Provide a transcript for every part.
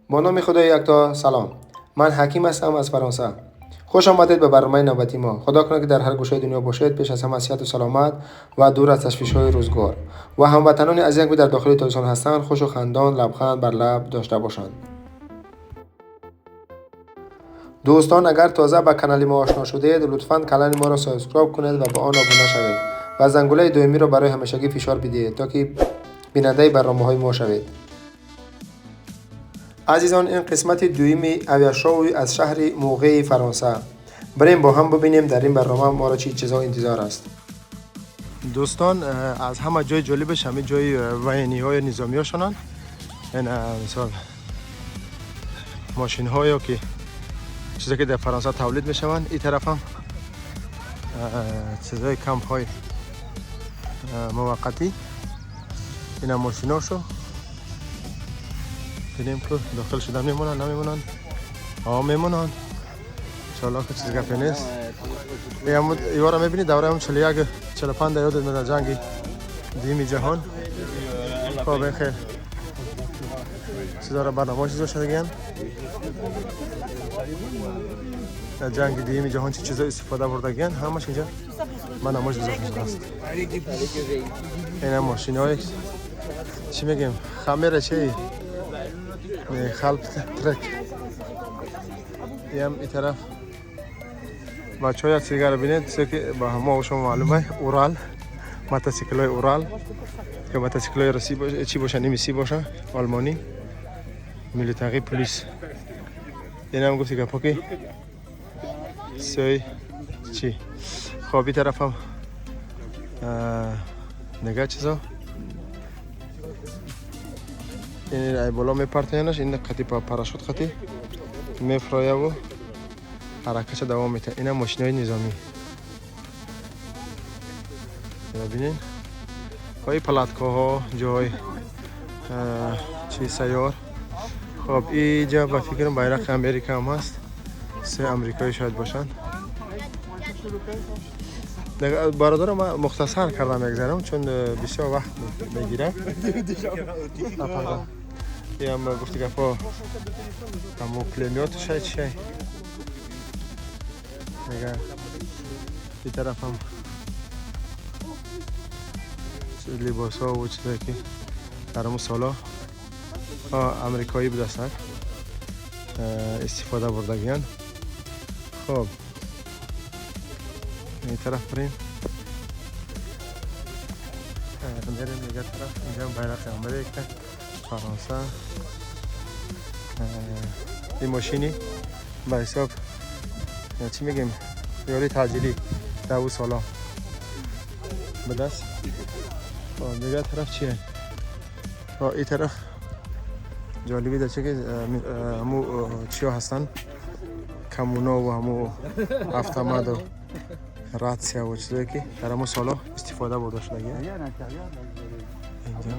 Бо номи Худои якто, салом. Ман Ҳаким ҳастам аз Фаронса. Хуш омадед ба барномаи навбати мо. Худо кунад, ки дар ҳар гӯшаи дунё бошед, пеш аз ҳама сиҳату саломат ва дур аз ташвишҳои рӯзгор. Ва ҳамватанони азизам, ки дар дохили Тоҷикистон ҳастанд, хушу хандон, лабханд бар лаб дошта бошанд. Дӯстон, агар тоза ба канали мо ошно шудед, лутфан канали моро subscribe кунед ва ба он обуна шавед ва зангулаи доимиро барои ҳамешагӣ фишор бидиҳед, то ки бинандаи барномаҳои мо шавед. Азизон, ин қисмати дуюми авиашоуи аз шаҳри Муғеи Фаронса. Бирем, бо ҳам бубинем, дар ин барнома моро чӣ чизҳо интизор аст. Дӯстон, аз ҳама ҷои ҷолибаш ҳамин ҷои военный ҳои низомиҳошонанд. Ин мисол мошинҳое, ки чизе ки дар Фаронса тавлид мешаванд. Ин тарафам чизҳои кампҳои муваққатӣ. Ина мошиношо бинем, ки дохил шуда мемонанд, намемонанд. А, мемонанд, иншоалло, ки чиз гапе нест. Ивора мебинӣ, давраи ҳам 41, 45 ёдат меояд, ҷанги дуюми ҷаҳон. Хоб, хел чизоро барномаҳо чизо шудагиян. Дар ҷанги дуюми ҷаҳон чӣ чизо истифода бурдагиян, ҳамаш инҷа ба намоиш гузошта шудааст. Ина мошинаҳое, чӣ мегем, хамера чи халп трек. Иам и тараф, бачаҳо, як сигаро бинед, чизе ки ба ҳама шумо маълума, Урал, мотоциклҳои Урал ё мотоциклҳои русӣ чӣ боша, немисӣ боша, олмонӣ, military police. Инам гуфти гапо, ки сӯи чӣ. Хоб, и тарафам нега чизо. Ин ай боло мепартоянаш, ин қати парашют қати мефрояву ҳаракатша давом метиҳад. Ина мошинаҳои низомӣ бинен ҳои палаткаҳо, ҷой чи сайёр. Хоб, иҷа ба фикрам байрақи Америка ҳам ҳаст, се амрикоӣ шояд бошанд. Бародаро, ман мухтасар кардам мегзарам, чун бисёр вақт мегирад. Иам гуфти гапҳо, ҳамо пулемёт шай, чишай мега. И тарафам либосҳо ва чизое, ки дар ҳамон солҳо амрикоӣ будастанд, истифода бурдагиян. Хоб, ин тараф бирем, мерем дигар тараф. Инҷа байрақи Америка, Фаронса. Ин мошини ба ҳисоб, чӣ мегем, ёри таъҷилӣ дар ӯ солҳо будаст. Дигар тараф чие? Ин тараф ҷолиби дар че, ки ҳаму чиё ҳастанд, камуно ва ҳаму автомату ратсия ва чизое, ки дар ҳамун солҳо истифода бурда шудагия. Инҷа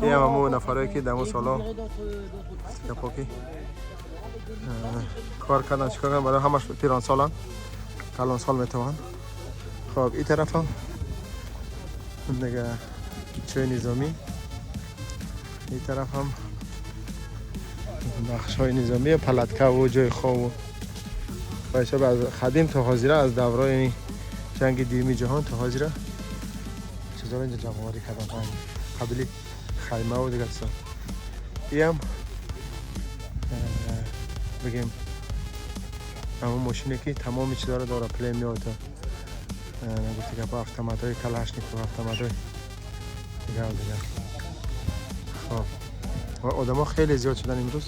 иам ҳаму нафарое, ки дар ҳамун солҳо гапо, ки кор кардан, чикор кардан, барои ҳамаш пиронсоланд, калонсол метавонанд. Хоб, ин тарафам дига чои низомӣ, ин тарафам бахшҳои низомӣ, палаткаву ҷои хобу ба ҳисоби аз қадим то ҳозира, аз даврони ҷанги дуюми ҷаҳон то ҳозира чизоро инҷа ҷамъоварӣ кардан, қабили хаймаву дигар чизо. Иам бигем, ҳамон мошине, ки тамоми чизоро дора, пулемёта, гуфти гапо, автоматҳои Калашников, автоматҳои дигар дигар. Хоб, ва одамо хеле зиёд шудан имрӯз,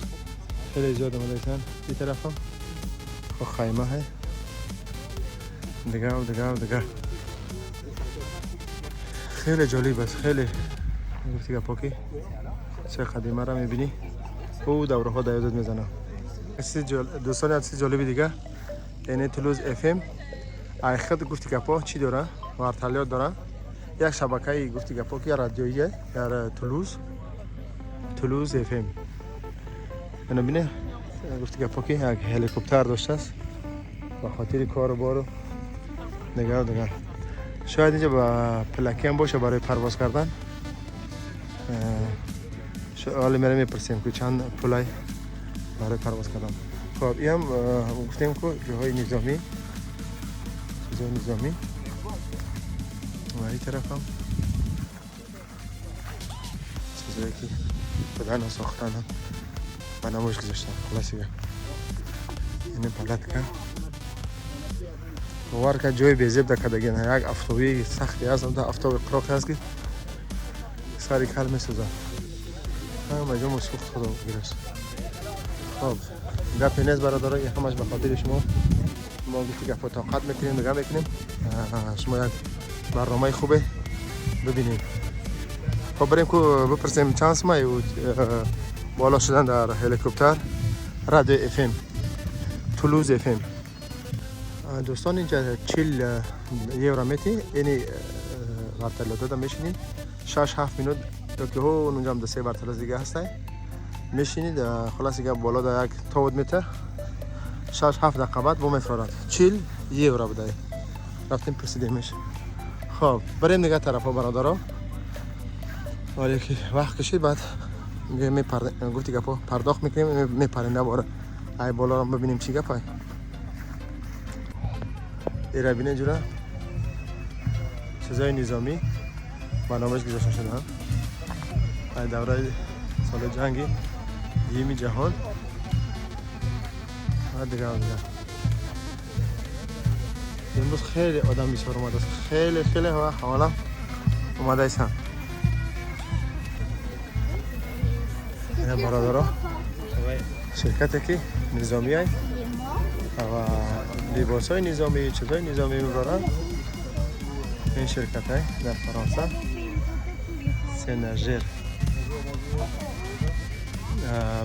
хеле зиёд омадаистанд. Ин тарафам хо хайма ҳай, дигар дигар дигар. Хеле ҷолиб аст, хеле. Гуфти гапо, ки чӣ қадимаро мебинӣ, ӯ давраҳо дар ёдат мезанам. Дӯстони, як чизи ҷолиби дигар, яъне Тулуз ФМ айхид, гуфти гапо, чӣ дора, вертолёт дора, як шабакаи, гуфти гапо, ки радиоие дар Тулуз, Тулуз ФМ. Ана бине, гуфти гапо, ки як ҳеликоптер доштааст ба хотири кору бору дигар дигар. Шояд инҷа ба пилакиам боша барои парвоз кардан. حالا میرم میپرسیم که چند پولای برای پرواز کردن. خب این هم گفتیم که جاهای نظامی، چیزهای نظامی. و این طرف هم چیزهایی که بدن ساختن هم به نمایش گذاشتن. خلاص دیگه این палатка باور که جای بیزیب ده کدگی نه، یک افتابی سختی هست، ده افتابی قراقی هست که سری کل میسوزن. همه جا مسوخت خدا گرفت. خب گپی نیست برادرای، همش به خاطر شما ما گفتی گپ طاقت میکنیم، نگاه میکنیم شما یک برنامه خوبه ببینیم. خب بریم که بپرسیم چند سمای بالا شدن در هلیکوپتر رادیو FM تولوز FM. دوستان اینجا 40 یورو میتی، یعنی вертолёт да میشینی 6-7 minute یا که اونجا هم سه вертолёт دیگه هسته میشینید. خلاص دیگه بالا در یک تاود متر 6-7 دقیقه بعد بو میفرارد. 40 یورو بوده. رفتیم پرسیدیمش. خب بریم دیگه طرف ها برادرها. ولی که وقت کشید بعد میپرد گفتی گپا پرداخت میکنیم میپریم دوباره ای بالا رو ببینیم چی گپای. ایرا بینه جورا چیزای نظامی برنامهش گذاشته شده هم ای دوره سال جنگی دیمی جهان و دیگه دیگه. امروز خیلی آدم بسیار اومده است، خیلی خیلی و حالا اومده ایسان. این برادرها شرکتی که نظامی های و لباس های نظامی چیزهای نظامی میبرن. این شرکت های در فرانسه سنژر.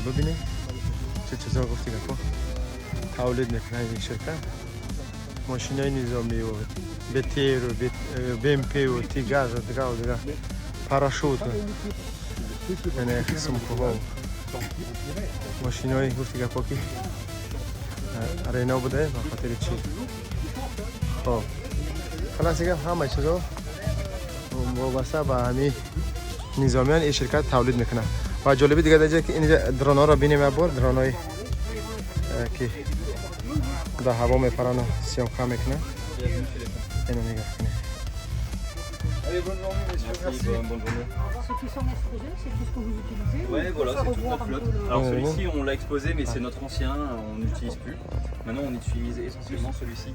ببینید چه چیزا گفتی گپا تولید میکنه این شرکت. ماشین های نظامی و BTR و BMP و تیگاز و دیگه و دیگه پاراشوت یعنی قسم خوبا ماشین های گفتی گپا که رینا بوده به خاطر چی. خب خلاص دیگه همه چیزا وابسته به همین نظامیان این شرکت تولید میکنه. و جالبی دیگه دیگه که اینجا drone ها رو بینیم، بار drone های که در هوا میپرن و съёмка میکنه. اینو نگاه کنید. Allez, bonne journée, messieurs. Merci, bonne journée. Ceux qui sont exposés, c'est tout ce que vous utilisez? Ouais, ou voilà, faut c'est toute revoir notre un flotte. peu le- Alors celui-ci, on l'a exposé, mais c'est notre ancien, on n'utilise plus. Maintenant, on utilise essentiellement celui-ci.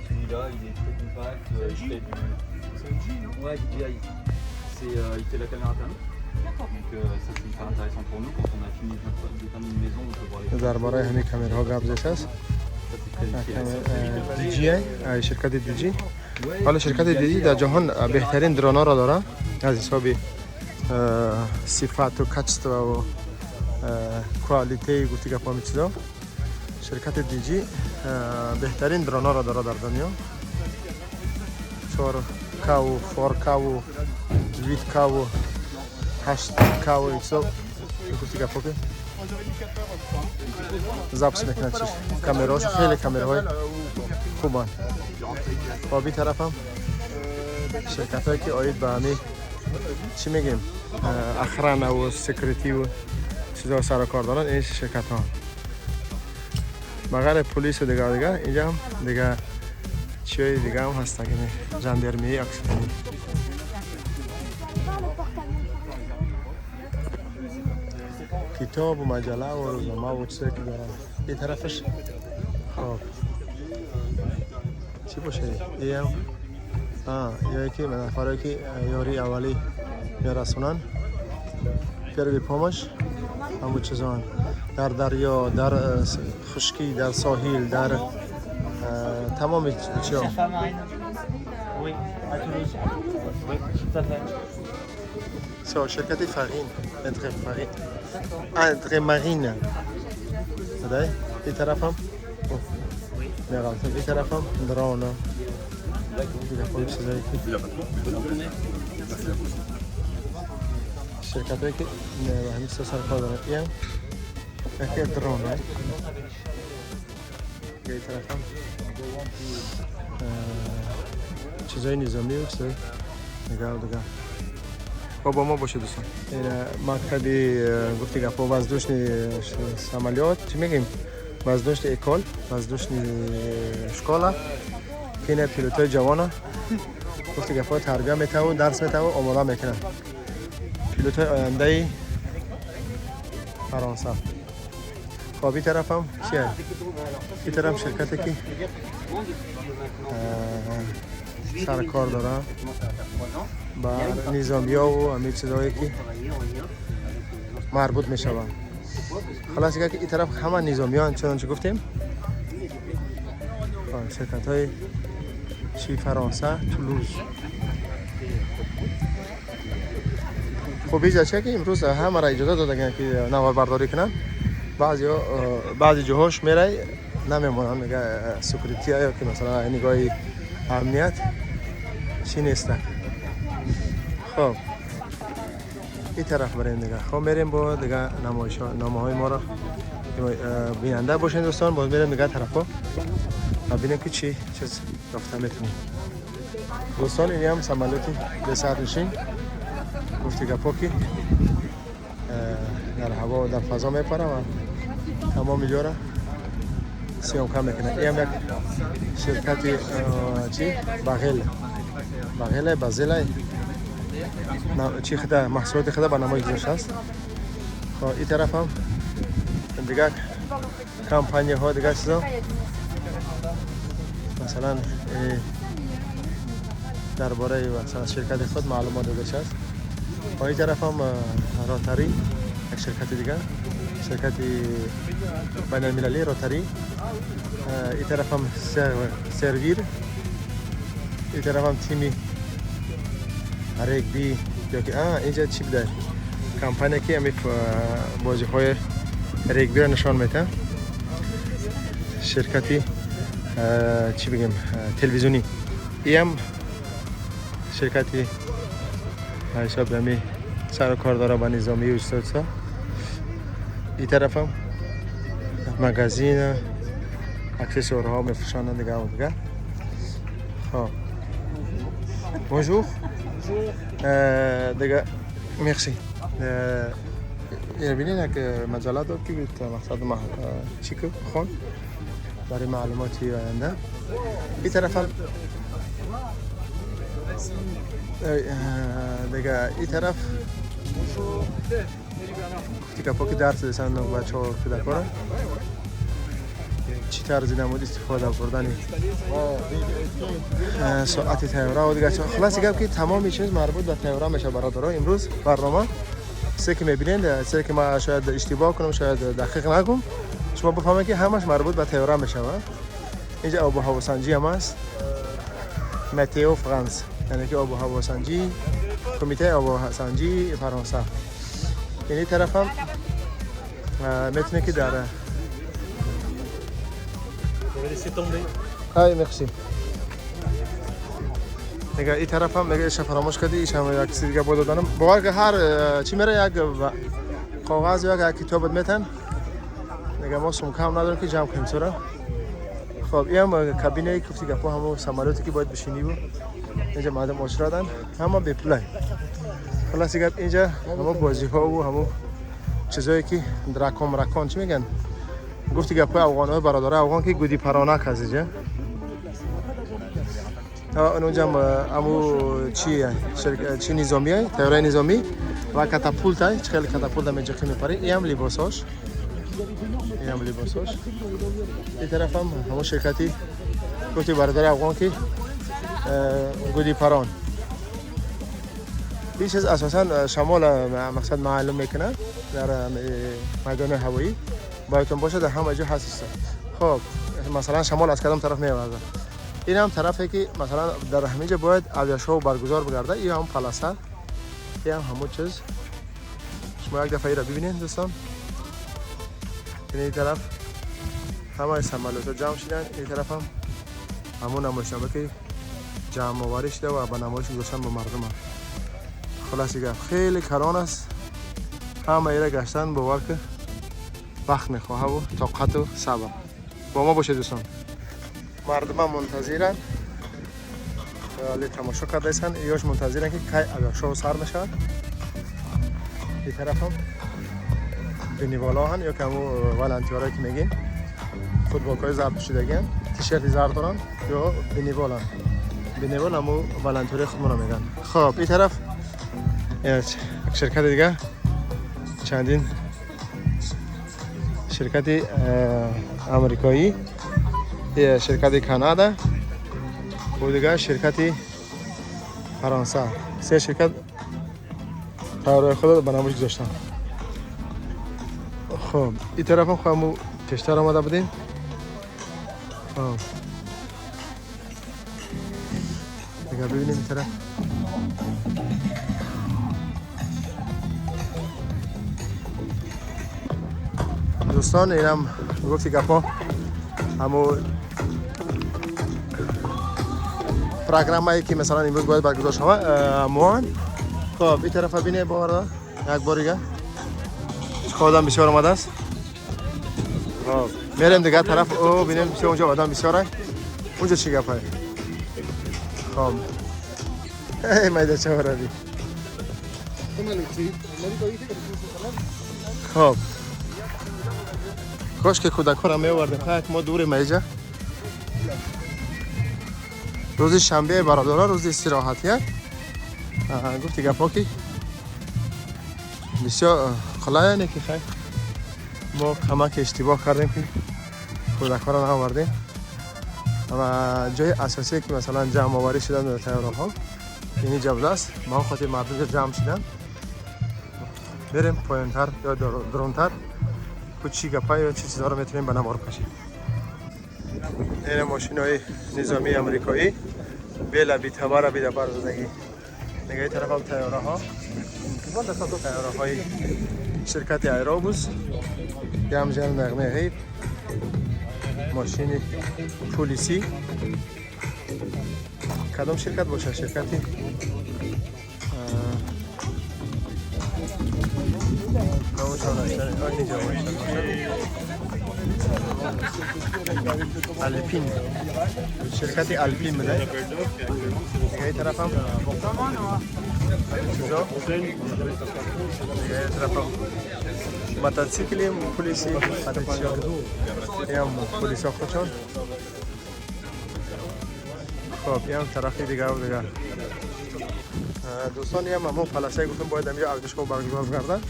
Celui-là, il est très compact, il fait du... C'est un G, non? Ouais, DJI. Il fait de la caméra thermique. D'accord. Donc ça, c'est hyper intéressant pour nous. Quand on a fini d'éteindre une maison, on peut voir les... درباره همین کامرا گپ زده است. Ça, c'est très utile. DJI، شرکت DJI. حالا شرکت DJI در جهان بهترین drone ا را داره از حساب صفت و کачество و qualité گفتی گپا می چیزا. شرکت DJI بهترین drone ا را داره در دنیا. 4K و 4K و 8K و 8K و ایسا گفتی گپا که ضبط میکنه. چیز کامراش خیلی کامراهای خوبن. با بی طرف هم شرکت هایی که آید به همی چی میگیم охрана و sécurité و چیزا سر و کار دارن. این شرکت ها بغیر پلیس و دیگه دیگه اینجا هم دیگه چیای دیگه هم هستن که gendarmerie اکسیدنی. کتاب و مجله و روزنامه و چیزایی که دارن این طرفش. خب چی باشه این هم یا که نفرایی که یاری اولی میرسونن первый помощь همون چیزان در دریا، در خشکی، در ساحل، در تمام چیا. Oui, à Toulouse. Oui, tout à fait. So, شرکت فارین انتر فارین انتر مارین ده این طرف هم میرم این طرف هم drone دیگه خود چیزایی که شرکت هایی که همین چیزا سر کار دارن. این هم یکی drone ه. این طرف هم چیزای نظامی و چیزای دیگه و دیگه. Хоб, бо мо бошед, дӯстон. Ин мактаби, гуфти гапо, воздушный самолёт, чӣ мегӯем, воздушный école, воздушный школа, ки ина пилотҳои ҷавона, гуфти гапо, тарбия метаву, дарс метаву, омода мекунанд, пилотҳои ояндаи Фаронса. Хоб, ин тарафам чия? Ин тараф ширкате ки саркор дорам ба низомиёву ҳамин чизҳое ки марбут мешаванд. Халас, ки ин тараф ҳама низомиён, чунончи гуфтем, ширкатҳои чи Фаронса, Тулуз. Хуб, иҷа чия ки имрӯз ҳамаро иҷоза додаган ки наворбардорӣ кунанд. Баъзеҳо баъзе ҷоҳош мерай, намемонанд, мега sécurité ё ки масалан нигоҳи амният чӣ нестак. Хоб, ин тараф барем дига. Хоб, мерем бо дига намоишномаҳои моро бинанда бошед, дӯстон. Боз мерем дига тарафҳо ва бинем ки чӣ чиз ёфта метавонем. Дӯстон, ин ҳам самолёти бесарнишин, гуфти гапо, ки дар ҳаво, дар фазо мепара ва тамоми ҷора съёмка мекунад. Ин ҳам як ширкати чи бағел, бағела, базела, чи худа маҳсулоти худа ба намоиш гузоштааст. Хоб, ин тарафам дигар компанияҳо, дигар чизо, масалан, дар бораи масалан ширкати худ маълумот дода шудааст. Ин тарафам Ротари, як ширкати дигар, ширкати байналмилалии Ротари. Ин тарафам Сервир, ин тарафам тими регби ёки инҷа чӣ буда, компания ки ами бозиҳои регбиро нишон медиҳад, ширкати чӣ бигем, телевизионӣ. Иам ширкати ҳисоби ами сару кор дора ба низомию устодса. Ин тарафам магазина, аксессуарҳо мефурӯшонанд, дигар дигар. Хоб, bonjour. Дига, merci. Бинед, як маҷалла дод ки мақсад чӣ ки хон барои маълумоти оянда. Ин тарафам дига, ин тараф гуфти гапо ки дарс десанд бачаҳо, кӯдакҳоро чӣ тарзи намуд истифода бурдани соати тайёра ва дигар. Хулоси гап ки тамоми чиз марбут ба тайёра мешавад, бародаро. Имрӯз барнома чизе ки мебинед, чизе ки ман шояд иштибоҳ кунам, шояд дақиқ нагум, шумо бифаҳмед ки ҳамаш марбут ба тайёра мешавад. Инҷа обу ҳавосанҷӣ ҳам аст, Météo France, яъне ки обу ҳавосанҷӣ, кумитаи обу ҳавосанҷии Фаронса. Ини тарафам метавонед ки дар ай, merci. Дига, ин тарафам мега, иша фаромӯш кардӣ, ишам як чизи дига бо доданам. Бовар ки ҳар чӣ мера, як коғаз ё як китобат метан. Дига мо сумкаам надорем ки ҷамъ кунем сура. Хоб, иам кабинаи, гуфти гапо, ҳамо самолёте ки бояд бишиниву инҷа мардум очирадан, ҳама бепулай. Хулоси гап, инҷа ҳамо бозиҳову ҳамо чизое ки дракон мракон, чӣ мегӯянд, гуфти гапҳои афғонҳои бародарои афғон ки гуди паронак аст инҷа. Онҷам аму чи чи низомие, тайёраи низомӣ ва катапульта, чӣ хеле катапульта меҷиқӣ мепарӣ. Иам либосош, иам либосош. Ин тарафам ҳамон ширкати, гуфти бародари афғон ки гуди парон. Ин чиз асосан шамол мақсад маълум мекунад дар майдони ҳавоӣ. Боядтон бошад, дар ҳама ҷо ҳаст. Хоб, масалан, шамол аз кадом тараф мевазад. Ин ҳам тарафе ки масалан дар ҳамин ҷо бояд авиашоу баргузор бигардад. Ин ҳам полоса, ин ҳам ҳамон чиз. Шумо як дафъа иро бибинед, дӯстон. Ин тараф ҳамаи самолётҳо ҷамъ шуданд. Ин тараф ҳам ҳамон намоишнома ки ҷамъоварӣ шуда ва ба намоиш гузоштан ба мардум. Хулоси гап, хеле калон аст. Ҳама ира гаштан, бовар ки, вақт мехоҳаву тоқату сабр. Бо мо бошед, дӯстон. Мардумам мунтазиранд, вале тамошо кардаистанд, ёш мунтазиранд ки кай авиашоу сар мешавад. این طرف هم bénévole ا هن یا که همون volontaire ایی که میگین فوتبالکای زرد پوشیدگی، تیشرت زرد دارن یا bénévole ن. Bénévole همون volontaire خودمون رو میگن. خب، این طرف یک شرکت دیگه، چندین شرکت امریکایی، یه شرکت کانادا و دیگه شرکت فرانسه. سه شرکت طیاره خود به نمایش گذاشتن. خب، این طرف هم خب پیشتر آمده بودیم. خب دیگه ببینیم این طرف. دوستان، اینم گفتی گپا، همو программа که مثلا امروز باید برگزار شود موان. خب، این طرف بینه بارا یک بار دیگه آدم بسیار آمده است. خب، میریم دیگه طرف او، بینیم بسیار اونجا آدم بسیاره، اونجا چی گپه. خب، ای میده چه وردی. خب، کاش که کودکا را می‌آوردیم. خیلی ما دوریم اینجا. روز شنبه برادرها، روز استراحتیه. گفتی گپا که بسیار خلایانه که خیلی ما کمک اشتباه کردیم که کودکا را نآوردیم و جای اساسی که مثلا جمع آوری شدن در طیاره ها اینی جا است. ما خاطر مردم جمع شدن، بریم پایینتر یا درونتر و چی گپا یا چی چیزا رو میتونیم به نوار کشیم. این ماشین های نظامی امریکایی بیلا بی تبار بی دبار زدگی. نگاه طرف هم طیاره ها، طیاره های شرکت ایروبوس. یه هم جن نغمه غیب، ماشین پلیسی کدام شرکت باشه؟ شرکتی نامش هم نوشتن. آه، اینجا باشه. الپین، شرکت الپین بوده. دیگه این طرف هم چیزا، دیگه این طرف هم موتورسیکل پلیسی، این هم پلیس خودشون. خب، این هم طرف دیگه و دیگه. دوستان، این هم همون place ه گفتم باید اینجا ارزشگاه برگزار کردن.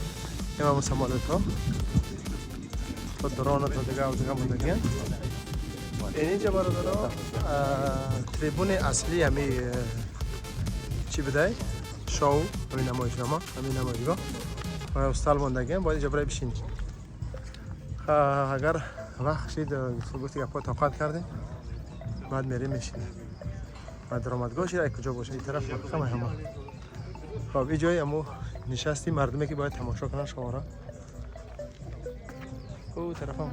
این هم самолёт ها تا drone تا دیگه و دیگه موندگی. اینجا برادرها تریبون اصلی همی چی بده، شو، همین نمایشنامه، همین نمایشگاه و استال موندگی، باید اینجا برای بشینی. اگر وقت شید گفتی گپا طاقت کردیم، بعد میریم میشینیم و درآمدگاه شید کجا باشه این طرف همه همه. خب، این جای امو نشستی مردمی که باید تماشا کنن شما را. او طرف هم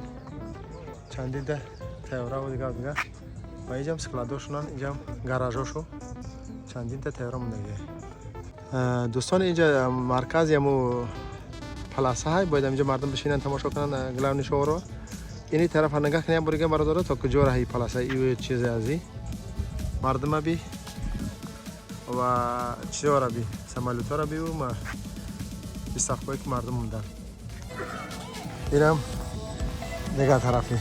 چندین ده طیاره و دیگه و دیگه و اینجا هم склад اشونن، اینجا هم гараж اشو، چندین تا طیاره موندگی. دوستان، اینجا مرکز یمو place های باید اینجا مردم بشینن تماشا کنن главный شو رو. اینی طرف نگاه کنیم برگه برادر تا کجا رهی place ای چیز ازی مردم بی و چیزا را بی самолёт را بی و ما استفاده که مردم موندن. اینم دیگه طرفی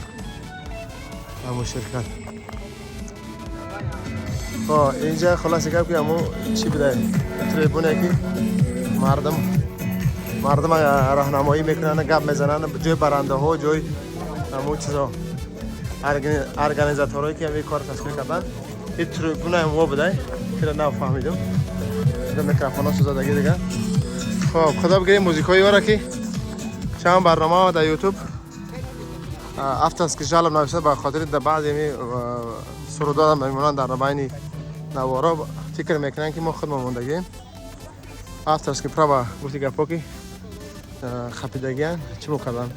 همون شرکت. خب، اینجا خلاص گپ که همون چی بوده، تریبونه که مردم راهنمایی میکنن، گپ میزنن، جای برنده ها، جای همون چیزا، organisateur ایی که همین کار تشکیل کردن. این تریبون هم بوده که نفهمیدم. اینجا میکروفون ها سوزادگی دیگه. خب، خدا بگیره موزیک های که چند برنامه در یوتیوب авторский жалоб نوشته به خاطر در بعضی می سرودا میمونن در بین نوارا، فکر میکنن که ما خود موندگیم. Авторский права گفتی گپا که خپیدگیان چی بکردن.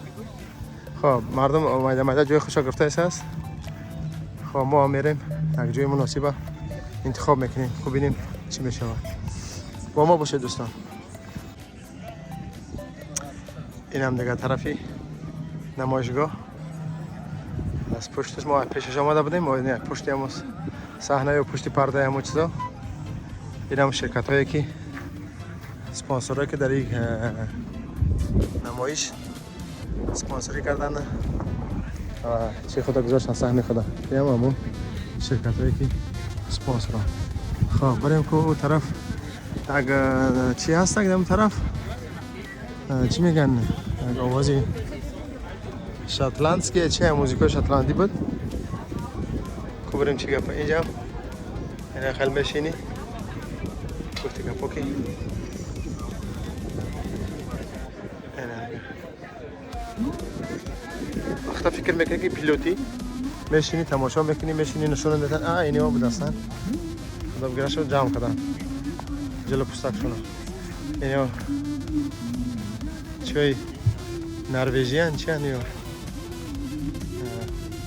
خب، مردم اومده مده جای خوشا گرفته است. خب، ما هم میریم یک جای مناسبه انتخاب میکنیم. خب، ببینیم چی میشه. با ما باشه دوستان. این هم دیگه طرفی نمایشگاه، از پشتش ما پیشش آمده بودیم و نه پشت هم صحنه و پشت پرده هم چیزا. این هم شرکت هایی که спонсорҳое ки дар ин намоиш спонсорӣ карданд чӣ худо гузоштан саҳми худо. Ин ҳам ширкатҳое ки спонсоранд. خب بریم که او طرف یک چی هست که اون طرف چی میگن یک آوازی شتلندسکی چه موزیکای شتلندی بود که بریم چی گپ اینجا اینا خیلی میشینی گفتی گپو که وقتا فکر میکنی که پیلوتی میشینی تماشا میکنی میشینی نشون میدن اینی ها بود اصلا خدا جمع کردن جلو پوستکشونو اینا چی نروژیان چی هن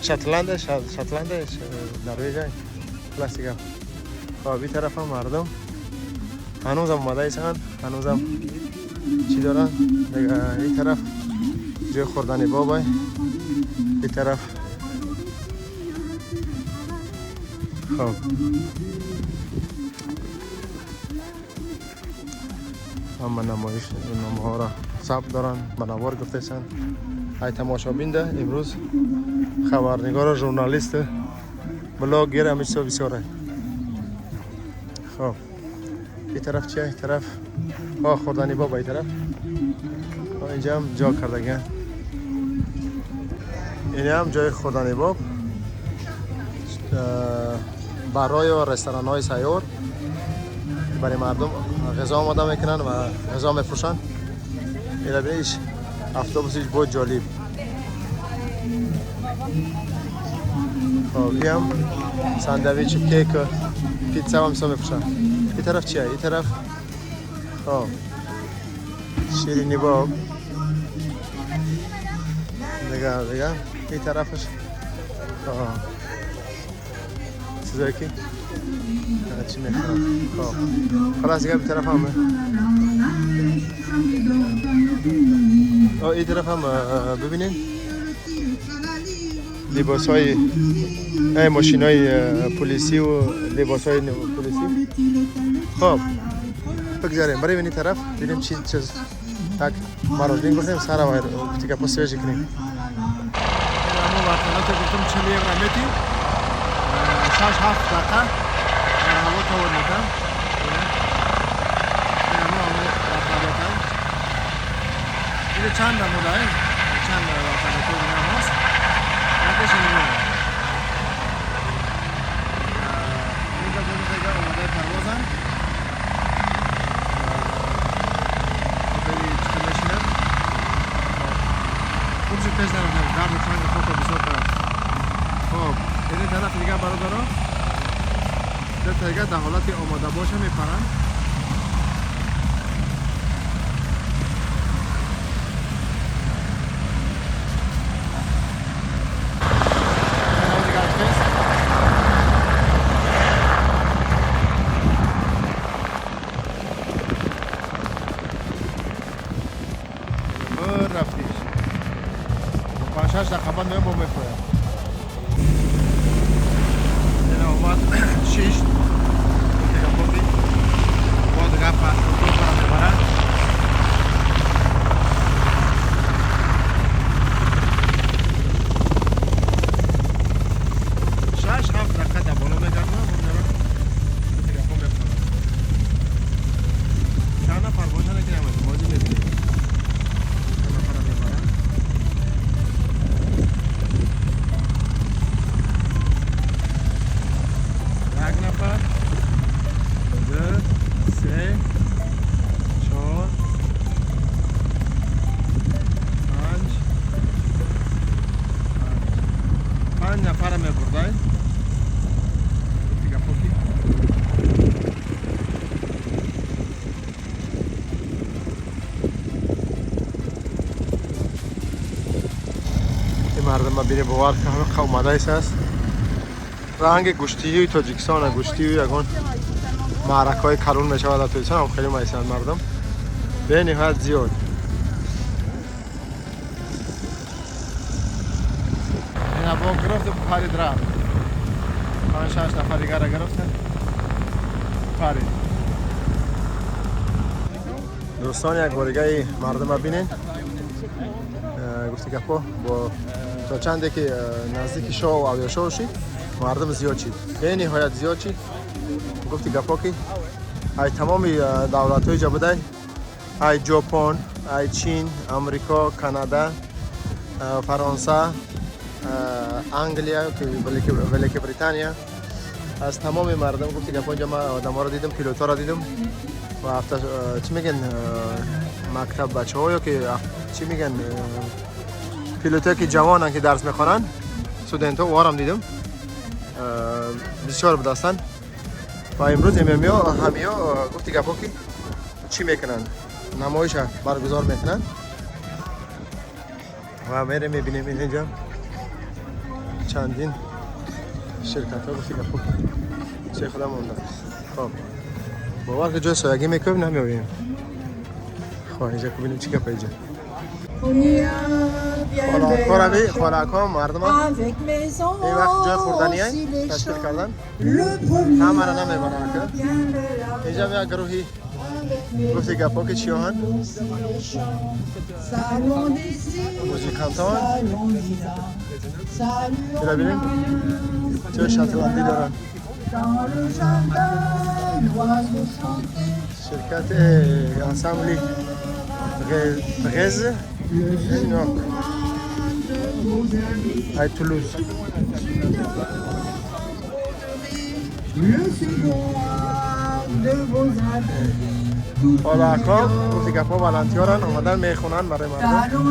شتلند شتلند نروژ کلاسیک. خب این طرف هم مردم هنوزم اومده ایسان هنوزم چی دارن دیگه. این طرف جای خوردن بابای این طرف. خب اما نمایش نامه را ثبت دارن منور گفته سن. ای تماشابین ده امروز خبرنگار ژورنالیست بلاگر همیشه بسیاره. خب این طرف چیه؟ این طرف خوردنی بابا این طرف اینجا هم جا کردگن. این هم جای خوردنی باب برای رستوران های سیار برای مردم غذا آماده میکنن و غذا میفروشن. این بینیش افتوبوسش بود جالب. خب این هم ساندویچ کیک پیتزا هم میفروشن. این طرف چیه؟ این طرف خب شیرینی باب دیگه دیگه. این طرفش چیزایی که چی میخورم. خب خلاص دیگه این طرف هم این طرف هم ببینین لباس های ماشین های پلیسی و لباس های پلیسی. خب بگذاریم بریم این طرف ببینیم چی چیز так мороженое گفتیم سر و دیگه پس свежий کنیم. اما وقتی گفتم 40 یورو میتی 6 7 دقیقه در هوا تاور میکنم. اینو چند نموده چند وقت دیگه هست. یکیش اینه اینجا دیگه آماده پروازن. خوب شد پیش نرفتم درد و چنگ خاک بسیار طرف. خب این طرف دیگه برادرها دو تا دیگه در حالت آماده باشه میپرن. شش دقیقه بعد میام با میپایم. این اومد 6 دیگه بودی با دیگه پس دو تا میبرن. شش هفت دقیقه در بالا میگردم دیگه خب میپرم. چند نفر باشن که نمیدونم بازی میبینیم. چند نفر میبرن. یک نفر، دو، سه، چهار، پنج، پنج نفر میبردن. دیگه پوکی. این مردم بینه باور که همه اومده است. رنگ گوشتی تاجیکستان گوشتی یگان معرکه کلون میشود در تاجیکستان هم خیلی میسند مردم به نهایت زیاد. این با گرفت پرید رفت. 5 6 نفر دیگر را گرفت پرید. Дӯстон, як боригаи мардума бинен. Гуфти гапо, бо то чанде ки наздики шоу, авиашоу шид, мардум зиёд шид, бениҳоят зиёд шид. Гуфти гапо, ки ай тамоми давлатҳои ҷа будай: ай Ҷопон, ай Чин, Амрико, Канада, Фаронса, Англия, Великобритания, аз тамоми мардум. Гуфти гапо, инҷа ман одаморо дидам, пилотҳоро дидам ва авто, чӣ мегӯян, мактаб бачаҳо ё ки чӣ мегӯян, пилотое ки ҷавонанд, ки дарс мехонанд, студентҳо, оварам дидам, бисёр будастанд. Ва имрӯз ММО ҳамиё, гуфти гапо, ки чӣ мекунанд, намоиша баргузор мекунанд ва мерем, мебинем. Инҷа чандин ширкатҳо, гуфти гапо, чӣ худа монда. Хоб, бовар ки ҷои соягӣ мекунем, намеоем. Хоб, инҷа бинем, чӣ гапа инҷа. Холакҳораби, холакҳо, мардума ин вақт ҷои хӯрданӣ ташкил кардан, ҳамаро намебаранд. Инҷа як гурӯҳи, гуфти гапо, ки чиёҳанд, музикантон. Ира бинем, чо шотландӣ доранд. Ширкати ансамбли Ғез Нок ай Тулуз. Холакҳо, гуфти гапҳо, волонтёран, омадан мехонанд барои мардум,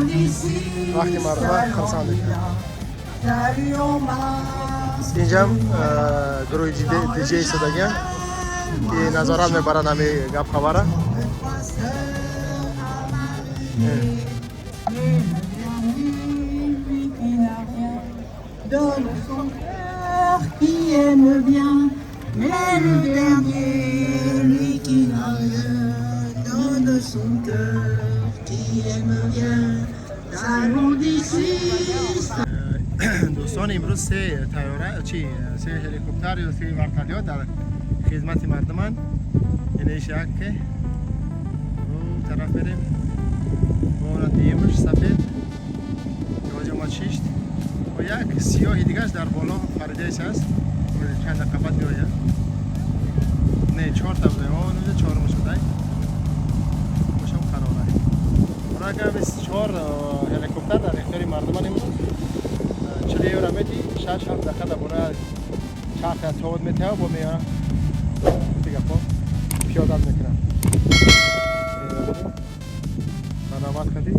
вақти мардума хурсанд мекунанд. Инҷам гурӯҳи диҷей истодагиам, ки назорат мебаранд ҳами гап хабара. Donne son cœur qui aime bien, mais le dernier, lui qui n'a rien, donne son cœur qui aime bien. Allons d'ici. Дӯстон, имрӯз се тайёра, чи, се ҳеликоптер ё се вертолёт дар хизмати мардуманд. Инеш як, ки тараф мерем, бора дуюмаш сафед ҷома чишт ва як сиёҳи дигараш дар боло паридаис аст, чанд дақиқа баъд меояд. Не, чорта буде, чорумаш будай, бошам қарора. Чор ҳеликоптер дар ихтиёри мардуман имрӯз. 40 евро мети, 6-7 дақиқа дар бораи чархи аз ҳовод метева, бо меёра гапо пиёдат мекунам. Ба навбат кардӣ.